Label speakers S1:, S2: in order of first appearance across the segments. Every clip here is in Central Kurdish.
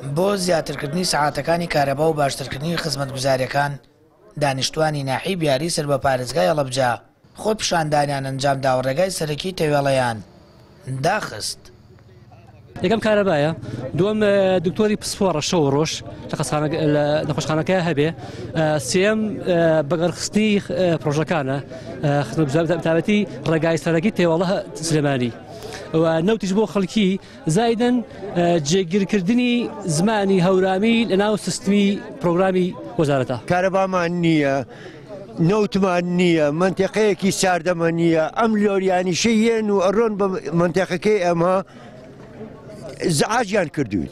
S1: بۆ زیاترکردنی سەعاتەکانی کارەبا و باشترکردنی خزمەتگوزارییەکان، دانیشتووانی ناحیەی بیاری سەر بە پارێزگای هەڵەبجە خۆپیشاندانیان ئەنجامدا و ڕێگای سەرەکی تەوێڵەیان داخست.
S2: یەکەم کارەبایە، دووەم دکتۆری پسپۆڕە شەو و ڕۆژ لە نەخۆشخانەکە هەبێ، سێم بەگەڕخستنی پرۆژەکانە خزمەتگوزاری ڕێگای سەرەکی تێوەڵە سلێمانی و نەوتیش بۆ خەڵکی زایدن جێگیرکردنی زمانی هەورامی لە ناو سیستمی پرۆگرامی وەزارەتە.
S3: کارەبامان نییە، نەوتمان نییە، مەنتیقەیەکی ساردەمەنییە، ئەم لۆریانیشەی یەن و ئەڕۆن بە مەنتیقەکەی ئەمە زعاجیان کردوین.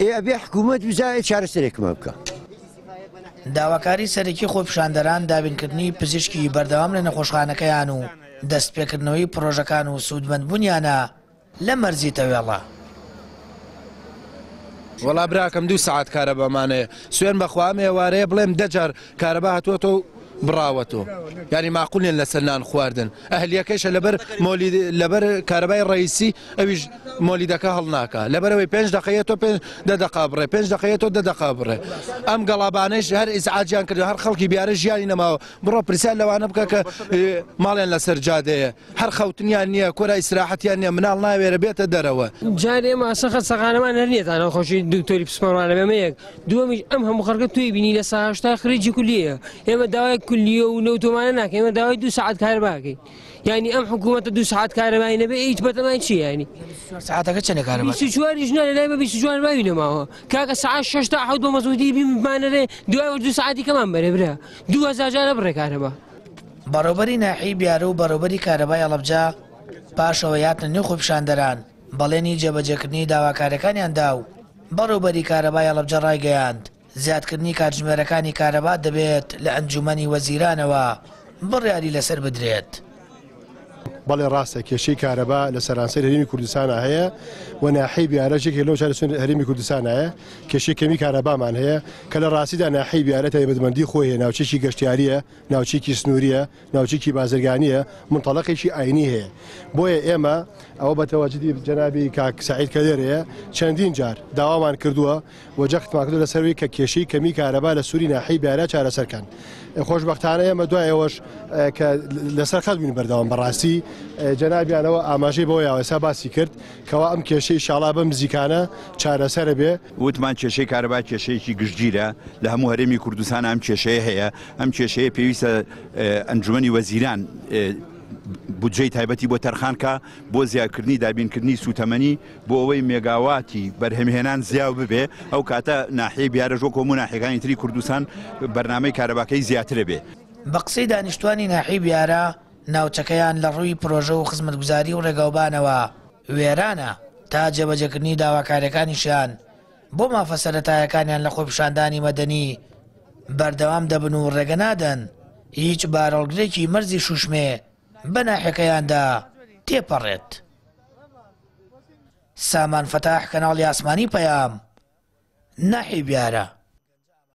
S3: ئێ ئەبێ حکوومەت بزانێ چارەسەرێکمان بکا.
S1: داواکاری سەرەکی خۆپیشاندەران دابینکردنی پزیشکی بەردەوام لە نەخۆشخانەکەیان و دەستپێکردنەوەی پڕۆژەکان و سوودمەندبوونیانە لە مەرزی تەوێڵە.
S4: وەڵا براکەم دوو سەعات کارەبامان هەیە سوێن بەخوا ئەم ئێوارەیە بڵێم دە جار کارەبا هاتووەتەوە و بڕاوەتەوە یانی ماقول نیە لەسەر نان خواردن ئەهلیەکەیشە لەبەر مۆلید لەبەر کارەبای ڕئیسی ئەویش مۆلیدەکە هەڵناکا لەبەرەوەی پێنج دقەیە تۆ پێ دە دقا بڕێ پێنج دقەیە تۆ دە دقا بڕێ ئەم گەڵابانەیش هەر ئیزعاجیان کردو هەر خەڵکی بیارە ژیانی نەماوە بڕۆ پرسیار لەوانە بکە کە ماڵیان لەسەر جادەیە هەر خەوتنیان نییە کۆرا ئیسراحەتیان نییە مناڵ ناوێرە بێتە دەرەوە.
S5: جارێ ئێمە ئەسڵەن خەستەخانەمان هەر نییە تا نەخۆشی دکتۆری پسپۆڕمان هەبێ ئەمە یەک دووەمیش ئەم هەموو خەڵکە تۆی بینی لە سا 80 خرێجی کولیەیە ئێمە داوای کولیە و نەوتۆمانە ناکەین ئێمە داوای دوو سەعات کارەبا ئەکەین یعنی ئەم حکوومەتە دوو سەعات کارەبای نەبێ هیچ بەتەمای چییە یعنی
S1: سەعاتەکە چەندە کارەبا؟
S5: 24 یش نا لە لای بە 24 باوی نەماوە کاکە سەعات 6 تا 7 بە مەزبووتی بمانەرێ دوای ئەوەش دوو سەعاتی کەمان بەرێ برا 2000 جارە بڕێ کارەبا.
S1: بەڕێوبەری ناحیەی بیارە و بەڕێوبەری کارەبای هەڵەبجە پاش ئەوەی هاتنە نێو خۆپیشاندەران بەڵێنی جێبەجێکردنی داواکاریەکانیان دا و بەڕێوبەری کارەبای هەڵەبجە ڕایگەیاند، زیادکردنی کاتژمێرەکانی کارەبا دەبێت لە ئەنجومەنی وەزیرانەوە بڕیاری لەسەر بدرێت.
S6: بەڵێ ڕاستە کێشەی کارەبا لە سەرانسەری هەرێمی کوردستانا هەیە و ناحیەی بیارەش یەکێک لەو شارە هەرێمی کوردستانایە کێشەی کەمی کارەبامان هەیە کە لە ڕاستیدا ناحیەی بیارە تایبەتمەندی خۆی هەیە ناوچەیەکی گەشتیارییە ناوچەیەکی سنوورییە ناوچەیەکی بازرگانییە منتەڵەقێکی ئاینی هەیە بۆیە ئێمە ئەوە بە تەوەجدی جەنابی کاک سەعید کە لێرەیە چەندین جار داوامان کردووە و جەختمان کردووە لەسەر ئەوەی کە کێشەی کەمی کارەبا لە سووری ناحیەی بیارە چارەسەر کەن. خۆشبەختانە ئێمە دوای ئەوەش کە لەسەر خەت بووین بەردەوام بەڕاستی جەنابیانەوە ئاماژەی بەوە یاوە ئێستا باسی کرد کەوا ئەم کێشەی ئیشاڵا بەم نزیکانە چارەسەرە بێ.
S7: وتمان کێشەی کارەبا کێشەیەکی گشتگیرە لە هەموو هەرێمی کوردستان ئەم کێشەیە هەیە، ئەم کێشەیە پێویستە ئەنجومەنی وەزیران بودجەی تایبەتی بۆ تەرخان کا بۆ زیادکردنی دابینکردنی سووتەمەنی بۆ ئەوەی مێگاواتی بەرهەمهێنان زیاو ببێ، ئەو کاتە ناحیەی بیارەش وەک هەموو ناحیەکانی تری کوردستان بەرنامەی کارەباکەی زیاترە بێ.
S1: بە قسەی دانیشتوانی ناحیەی بیارە، ناوچەکەیان لە ڕووی پرۆژە و خزمەتگوزاری و ڕێگاوبانەوە وێرانە، تا جێبەجێکردنی داواکاریەکانیشیان بۆ مافە سەرەتایەکانیان لە خۆپیشاندانی مەدەنی بەردەوام دەبن و ڕێگە نادەن هیچ بارهەڵگرێکی مەرزی شوشمێ بە ناحیەکەیاندا تێپەڕێت. سامان فەتاح کەناڵی ئاسمانی پەیام، ناحیەی بیارە.